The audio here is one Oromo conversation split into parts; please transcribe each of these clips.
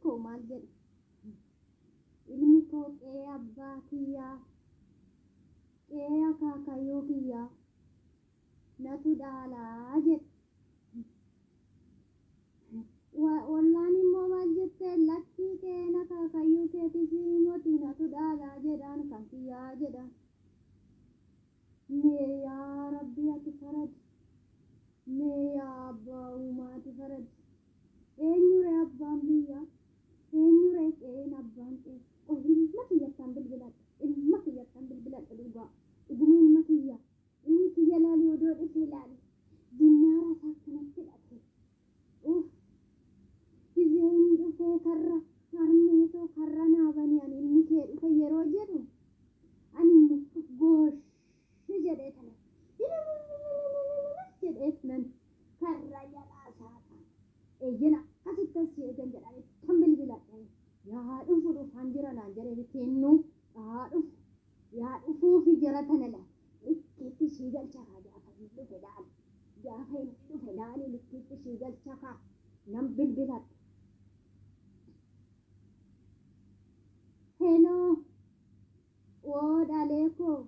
koo maal jedhe? Ilmi koo qe'ee abbaa kiyyaa, qe'ee akaakayyuu kiyyaa natu dhaalaa jedhe. Ollaan immoo maal jette? Lakkii qe'een akaakayyuu keetii sii moti natu dhaalaa jedhaan kan kiyyaa jedhaan. Mee yaa Rabbii ati faradi. Mee yaa abbaa uumaa ati faradi. Eenyuree abbaan biyyaa? Eenyuree qe'een abbaan qe'ee? Qoy ilma kiyyattan bilbiladha. Ilma kiyyattan bilbiladha dhugaa. Dhuguma ilma kiyya. Ilmi kiyya laali odoo dhufee laali. Zinnaara isaa akkanatti hidhatee. Uff. Gizee inni dhufee karra harmee too karra naa bani ani ilmi kee dhufe yeroo jedhu ani immoo goosh jedhee tanan jedhee tanan karra jalaa saaqa. Eeyyen akkasitti as si eegan jedhaan ittan bilbiladhe. Yaa dhufu dhufaan jira naan jedhee kennuu haa dhufu. Yaa dhufuufi jara tana laal. Likkiitti ishii galcha kaa gaafa inni dhufe laali. Gaafa inni dhufe laali likkiitti ishii galcha kaa. Nan bilbiladha. Heloo. Woo dhalee koo.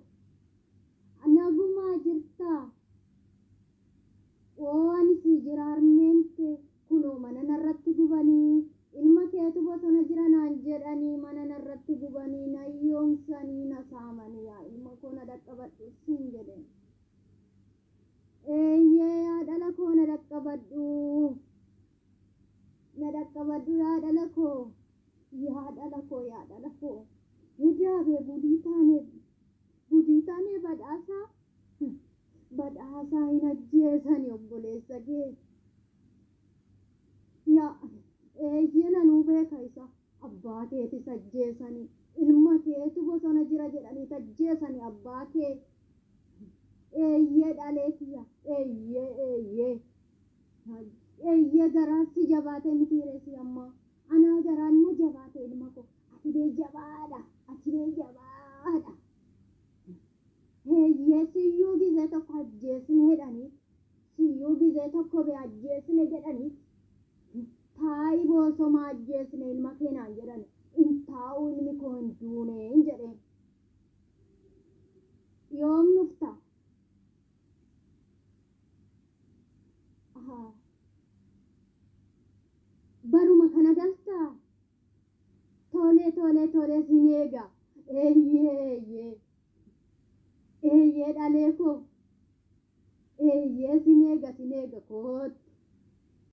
Nagumaa jirtaa? Woo ani sii jira harmeen tee kunoo mana narratti gubanii ilma keetu bosona jira naan jedhanii mana narratti gubanii na hiyyoomsanii na saamanii yaa ilma koo na dhaqqabadhu siin jedhe. Eeyyee yaa dhala koo na dhaqqabadhu na dhaqqabadhu yaa dhala koo yaa dhala koo yaa dhala koo hijaabee gudii taanee gudii taanee badhaasaa Badhaasaa hin ajjeesani obboleessa kee. Yaa eeyyee nanuu beeka isa abbaa keetis ajjeesani ilma keetu bosona jira jedhanii ajjeesani abbaa kee. Eeyyee dhalee kiyya eeyyee eeyyee. Eeyyee garaan si jabaate mitiiree si ammaa anaa garaan na jabaate ilma koo ati bee jabaadha ati bee jabaadha. Eeyyee siyyuu gizee tokko ajjeesne jedhanii siyyuu gizee tokko be ajjeesne jedhanii taa'i boosoma ajjeesne ilma kee naan jedhan in taa'u ilmi koo hin duune hin jedheen. Yoom dhufta? Ahaa. Baruma kana galtaa? Tolee tolee tolee sin eega. Eeyyee eeyyee. Eeyyee dhalee koo. Eeyyee sin eega sin eega koottu.